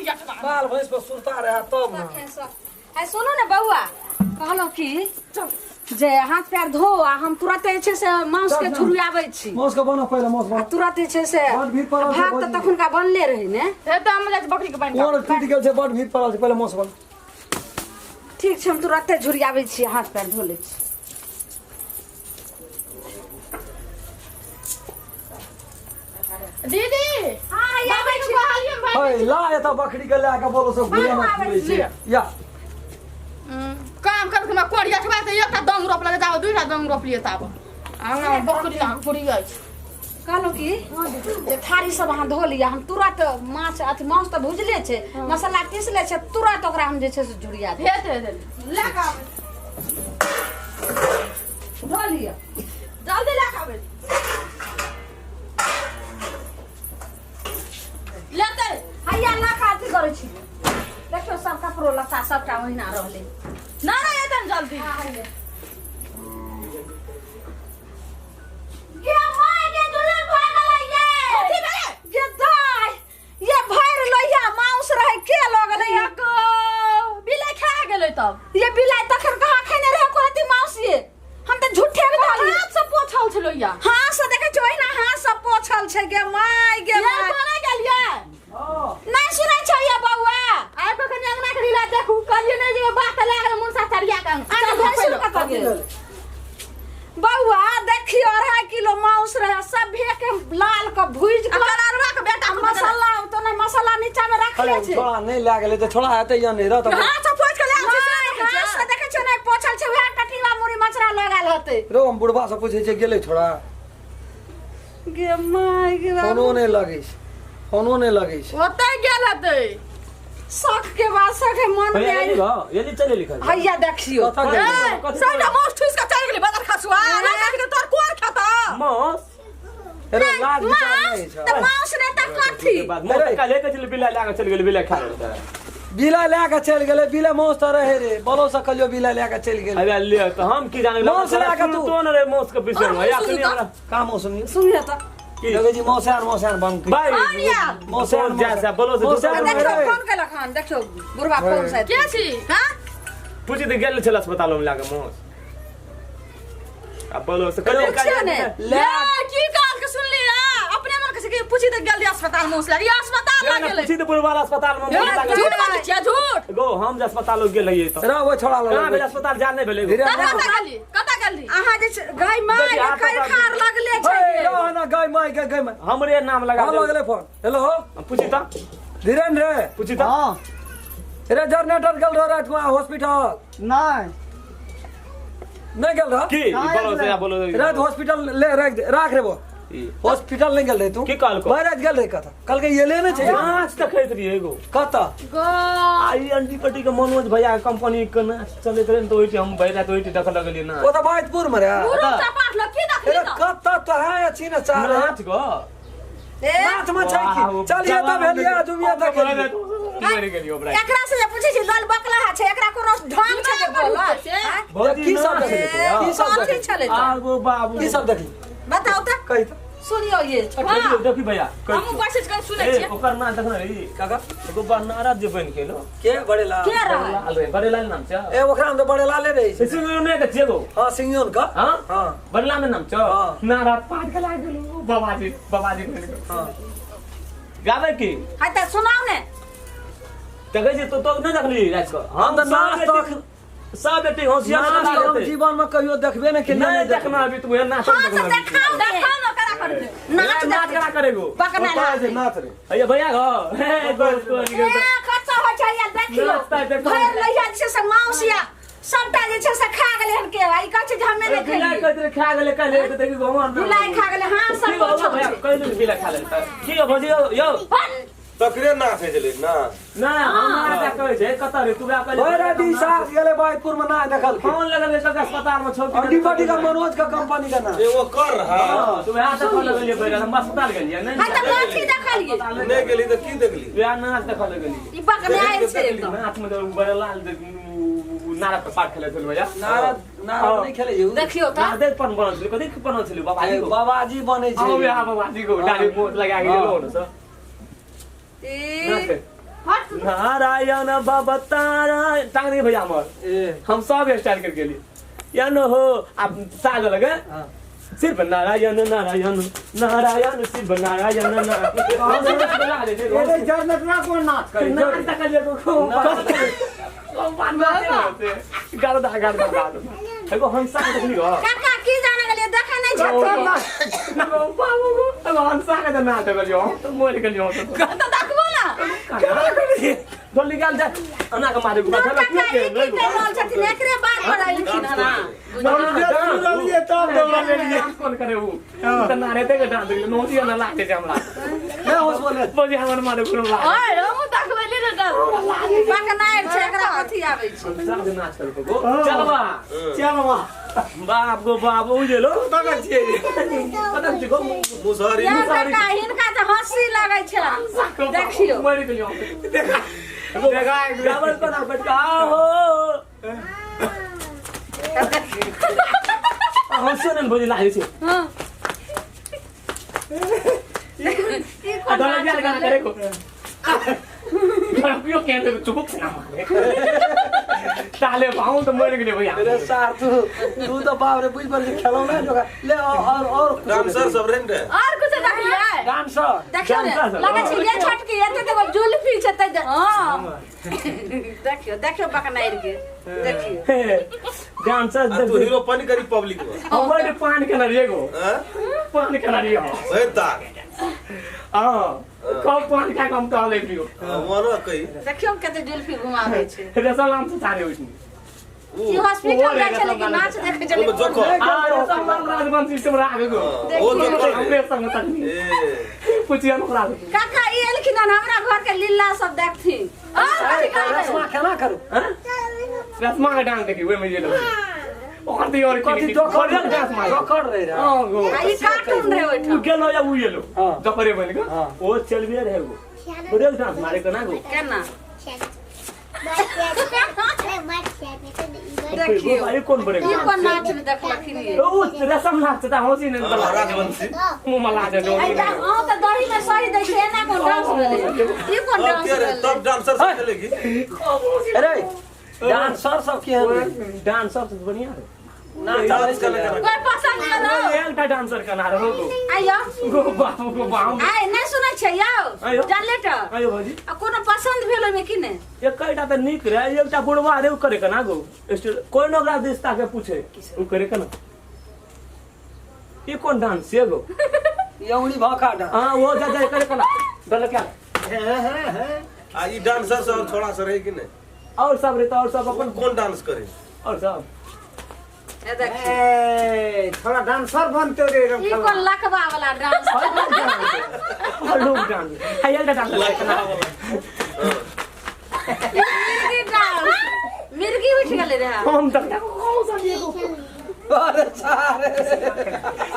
Korea ठबा बाल भैंस पर सुरता रहे तब ना आइ सुनू ने बौआ कहलहुँ कि जे हाथ पैर धो आ हम तुरंत जे छै से मांस के झुरियाबै छी मांस के बना पहिले मांस आ बना तुरंत जे छै से बड भीड़ पड़ल छै, भात तऽ भौजी। तखुनका बनले रहै ने हे तऽ हम जाइ छी बकरी के बान्हि कोन टूटि गेल छै बड भीड़ पड़ल छै पहिले मांस बना ठीक छै हम तुरंते झुरियाबै छी हाथ पैर धो लै छी के। दीदी हाँ हैया आबै छी कहलियै भाई है ला एतऽ बकरी के लए के बोलो सब घुरे में घुरै छै या काम कर के हमरा कोरिया ठबा तऽ एकटा दंग रोप लगे जाओ दूटा दंग रोप लिए ताब आंगना में बकरी ना कुड़ी अछि कहलहुँ कि जे थारी सब अहाँ धो लिअ हम तुरंत माछ अथी मांस तऽ भुजले छै मसाला पीसले छै तुरंत ओकरा हम जे छै से झुरिया देब हेते हेते लए के आबै धो लिअ जल्दी लए के आबै लेते हैया लऽ कऽ अथी करै छी देखियौ सब कपड़ो लत्ता सबटा ओहिना रहलै ना ना एतन जल्दी गे माय गे जुलुम भऽ गेलै ये कथी भेलै? गे दाय ये भरि लोहिया माउस रहै के लऽ गेलै ये गो बिलाइ खा गेलै तब ये बिलाइ तखन कहाँ खेने रहै कोहती माउस ये हम तऽ झूठे कहलियै हाथ से पोछल छलै या हाथ से देखै छियै ओहिना हाथ से पोछल छै गे माय गे ये माय कोना गेलियै नहि सुनै छै ये बौआ आइ कखन अंगना के लीला देखू कहलियै नहि जे बात लागल मुनसा चढ़िया के अरे भैंसुर कतऽ गेल बौआ देखियो 2.5 किलो माउस रहे सभे के लाल के भुज के कलरवा के बेटा आ मसाला तो नहीं मसाला नीचा में रखले अरे छै छोड़ा नहि लए गेलै तऽ छोड़ा हेतै या नहि रहत हाथ से पोछ के लाल छै से नहि, देखै हाथ से देखै छियै नहि पोछल छै उएह टटीला मुड़ी मचरा लगाल होतै रो हम बुढ़बा से पूछै छै गेलै छोड़ा गे my गे बाबू। फोनो नहि लगै छै फोनो नहि लगै छै ओतै गेल हेतै शौक के बात शौक है मन में भैया आई एली घ एली चले लिखल हैया देखियो कतऽ गेलै ए सबटा माउस ठुस के चलि गेलै बदर खसुआ ना काटि के तोर कोर खेता मांस अरे लाज विचार माउस नहि छै तऽ माउस नहि तऽ कथी बात मांस तऽ काल्हे कहै छलै बिलाइ लए कऽ चलि गेलै बिलाइ खा लेलकै बिला लए कऽ चलि गेलै बिला माउस तऽ रहै रे बोलो से कहलियो बिला लए कऽ चलि गेलै अबे ले तऽ हम की जाने मांस लए कऽ तू। तो न रे मांस के विषय में या सुनू कनी तऽ। हमरा का मौसम सुनियो तऽ की लगै छै मौसान मौसान बंक भाई यार। मौसान जा जा बोलो से मौसान झूठो देखियो रे। फोन केलक हन देखियो बुढ़वा फोन से के छी हां पूछी तऽ गेल छल अस्पताल में लाके मांस आ बोलो से कहलियै पूछियो ने। ले ए की कहल के सुनली आ अपने मन के से पूछी त गेल रही अस्पताल माउस लागे अस्पताल लागे गेलै पूछी तऽ बुढ़वा अस्पताल में मांस लागे झूठ बाजै छियै झूठ गो हम जे अस्पताल गेल रहियै तऽ रे ओ छोड़ा कहाँ लग भेल अस्पताल जान नहि भेलै धीरे कतऽ गेली कतऽ गेली अहाँ जे छै- गाय my देखिए, हाथ के पकड़- खार लगले छै हे रह ना गाय माय के गाय माय हमरे नाम लगा हाँ देबै। लगले फोन हेलो पूछी तऽ धीरेन रे पूछी तऽ हाँ रे जनरेटर गेल रह रात में हॉस्पिटल नहीं नहीं गेल रह की कहाँ बोलो से गेल या बोलो रात हॉस्पिटल ले रख दे राख रे वो हॉस्पिटल नहीं गेल रहे तू की कहलको? भाई रात गेल रहे कथा कल के ये लेने छै नाच देखैत रहियै एगो कता गो आई अंडी पट्टी के मनोज भैया के कंपनी के नाच चलैत रहे ने तऽ ओहिठाम हम भरि राति ओहिठाम देखऽ लगलियै नाच ओ तऽ बाजपुर में रे पूरा चपाट ल की देखली अरे त कता तोरा अछि ने चार नाच गो ए, नाच में छै की चल ये तऽ भेल ये जुमिया तक गेलियै। मरि गेलियै ओकरा एकरा से जे पूछै छी दल बकला छै एकरा कोनो ढंग छै जे बोलत आँय? भौजी की सब नाच देखली? छलै की सब कथी देखली? छलै तऽ? आगो बाबू की सब देखली बताउ तऽ कही तऽ सुनियो ये छोटा देखियौ देखी भैया हमहूँ बैसै छी कनि सुनै ए छियै ओकर नाच देखने रही काका एगो बनारस जे बनि गेलो के बड़ेलाल के रहै बड़ेलाल रे बड़ेलाल नाम छै ए ओकरा हम तऽ बड़ेलाले रहै छै सिंह नहि के छियै गो हाँ सिंगियोन का हाँ हाँ बड़ेलाल में नाम छौ हाँ। नारा पाट के लाग गेलो बाबाजी बाबाजी बनि गेलो हाँ गाबै की है तऽ सुनाउ ने देखै छी तो तो नहि देखली राति कऽ हम तऽ सब नाच बेटी सब बेटी होशियार नाच बना तऽ हम लेतै। जीवन में कहियो देखबे नहि केलियै नहि देखना अभी तू एना हाँ से देखाउ ने देखाउ ने करा कर दे नाच नाच देख करा करेगो पकना कतऽ छै नाच रे अये भैया गो हे दोस्त को ए कच्चा होइ छै या देखियो नाच तऽ देखो। भरि लइया जे छै से मांस या सबटा जे छै से खा गेलै हन के आ ई कहै छै जे हमे नहि बिलाइ खेलियै कहैत रहे खा गेलै काल्हि तऽ देखी गो हमर बिलाइ खा गेलै हाँ की सब हो पोछल भैया छै कहि देलक बिलाइ खा लेलकै की हो भौजी यौ यौ तकरे नाच होइ छलै ना नहि हम नाच कहै छै कतऽ रे तू वएह कहले भरि राति ई सास गेलै बाजपुर में नाच देखलकै फोन लगल छै अस्पताल में छौ कि अंडी पट्टी का मनोज का कंपनी का नाच एगो कर रहा तू वएह देखऽ लगलियै भरि राति हम अस्पताल गेलियै नहि है तऽ कथी देखलियै नहि गेली तऽ की देखली वएह नाच देखऽ लगलियै ई बकने आयल छै एकदम नाच में तऽ बड़े लाल नारद के पाठ खेलै छलै भैया नारद नारद नहि खेलै छै उ। देखियौ तऽ नारदे पर बनल छलै कथी के बनल छलै बाबाजी को बाबाजी बनै हाँ छै वएह बाबाजी को दाढ़ी मोछ लगा के गेलो ने सर ई हट नारायण बाबा तारा टांग नहीं भैया हमर ए हम सब स्टाइल कर गेली या न हो आप साज लगे हाँ। सिर्फ नारायण नारायण नारायण सिर्फ नारायण नारायण ए जरनटवा कोन नाच करे नाच तक ले को गर्दा गर्दा गर्दा एगो हंसा के देखली हो काका की जाने गेलियै देखै नहि छथिन बाबू एगो हंसा के तऽ नाच गेलियो तो मरि गेलियो तऽ देखबो ना जल्दी गेल जा अना के मारे ना काका ई की कहि रहल छथिन एकरे बात पर अयलखिन हन सुनलिए तब दौड़ा लेलिए कोन करे उ तऽ नारे के डांस गेल नौजी ना लागे छै हमरा नहीं होश बोले बोझे हमर मारे कोनो लागे ओए हमहूँ देखबेली रे डांस पकनाइ छै एकरा कथी आबै छै सब नाच कर को चलबा चलवा बाप गो बाप उ जे लो कतऽ छियै रे पता छै गो मुसहरी यार काका हिनका तऽ हँसी लगै छै देखियौ मरि गेलियो देखा देखा गावल पर ना बैठ हो हंसो ने भोजी लागे छै हाँ ई आ कोन डोला नाच बियाल गाना भेलै? करे को डोला पियो के चुप ना मारे ताले भाऊ तो मर गेले भैया अरे सार तू तू तो बाप रे बुझ पर खेलौना जोगा ले और और कुछ डांसर सब रहे ने और कुछ देखलियै डांसर देखियौ ने जानता सब। लगै छै ये छोटकी एते तऽ जुल्फी छै तै हाँ देखियौ देखियौ बकनाइर के देखियौ डांसर आ तू हीरो पानी करी पब्लिक में हमर पान के नरिये गो हां पान के नरिये भरि ताक हां कब पान खा के हम टहले लियो मनो कही देखियौ कते जुल्फी घुमाबै छै रसम नाम से सारे उसने उ ई हॉस्पिटल जाइ छलै कि नाच देखै छलै ओमे जोकर आ रसम नाम राजवंशी से हमरा आगे गो ओ जोकर रे। हमरे संग तकनी ए पुछिया ओकरा काका ई एलखिन हन हमरा घर के लीला सब देखथिन और कथी कहबै रसमा केना करू हां रसमा के डांस देखी ओए में जे लोग ओकर तो और कथी जोकर डांस मार जोकर रहे रे हां गो आ ई कार्टून रहे उ ओहिठाम गेलो या उ गेलो हाँ। जकरे बन के हाँ। ओ चलबे रहे गो ब्रेक डांस मारे के ना गो केना गो देखियौ भाई कोन ब्रेक ई कोन नाच ने देखलखिन ये ओ रसम नाच त होसी ने हाँ, राजवंशी मुंह मला दे दो अरे अहाँ तऽ दही में सही दै छै एना कोन डांस भेलै ई कोन तब डांस के रे भेलै तब डांसर सब खेलेगी अरे डांसर सब केहन रे डांसर तो बढ़िया रे नाच डांस करे चलै कोई पसंद करो एकटा डांसर कना रहो गो आइयो गो बाबू गो बाबू आइ नहि सुनै छियै यौ आइयो। जनरेटर आयो भौजी आ कोनो पसंद भेल ओहिमे कि नहि एकटा तऽ नीक रहे एकटा बुढ़वा रे उ करे केना गो कोई न ओकरा दिस ताके पूछे उ करे केना ई कोन डांस छियै गो ये उंगली भौका डांस हां वो जा जा करे केना डल क्या आ ई डांसर सब थोड़ा सा रहे कि नहीं और सब रे तो और सब अपन कौन डांस करे और सब ए देखियौ ए थोड़ा डांसर बनते रे ई कोन लकवा वाला डांस और लोग डांस हाय एकटा डांस करे केना मिर्गी डांस मिर्गी उठि गेलै रहए हम तक कौन सा ये गो अरे सारे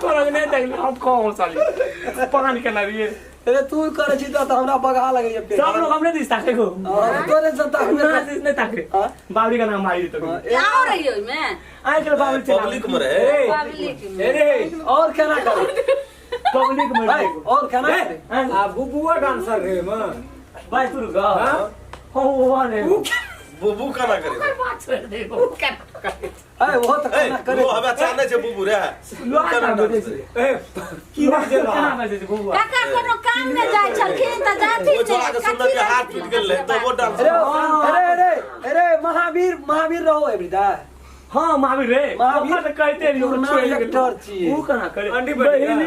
तोरा नहीं देखली हम कौन सा लिए पान केना रहिए अरे तू करे छी तऽ हमरा बगहा लगैया पेट सब लोग हमरे दिस ताके गो और तोरे जनता ना दिस नहीं ताके हाँ? बाबरी का नाम मारी तो आओ रही ओहिमे आइ काल्हि बाबरी चला पब्लिक में रहे पब्लिक में अरे और केना करू पब्लिक में भाई रहे और केना करू आ बुबुआ डांसर रे म भाई तू रुक हां हो वो रे बुबू केना करे बात छोड़ दे गो अरे वो तऽ ए केना करे वो हवा चाहने छै बुबू रे लोहा केना बजे डांस छै करे ए की बाजे कहाँ बजे छै बुबुआ काका कोनो काम नहि जाइ छलखिन तऽ जाथिन वो छोड़ा के सुनल के हाथ टूट गेल रहे तब वो डांस अरे अरे अरे अरे महावीर महावीर रहो एवरीदा हां महावीर रे महावीर ओकरा तऽ कहते रहियो पुरना छोड़ि गेल। एक्टर छियै। ऊ केना करे अंडी बटी, बहिनी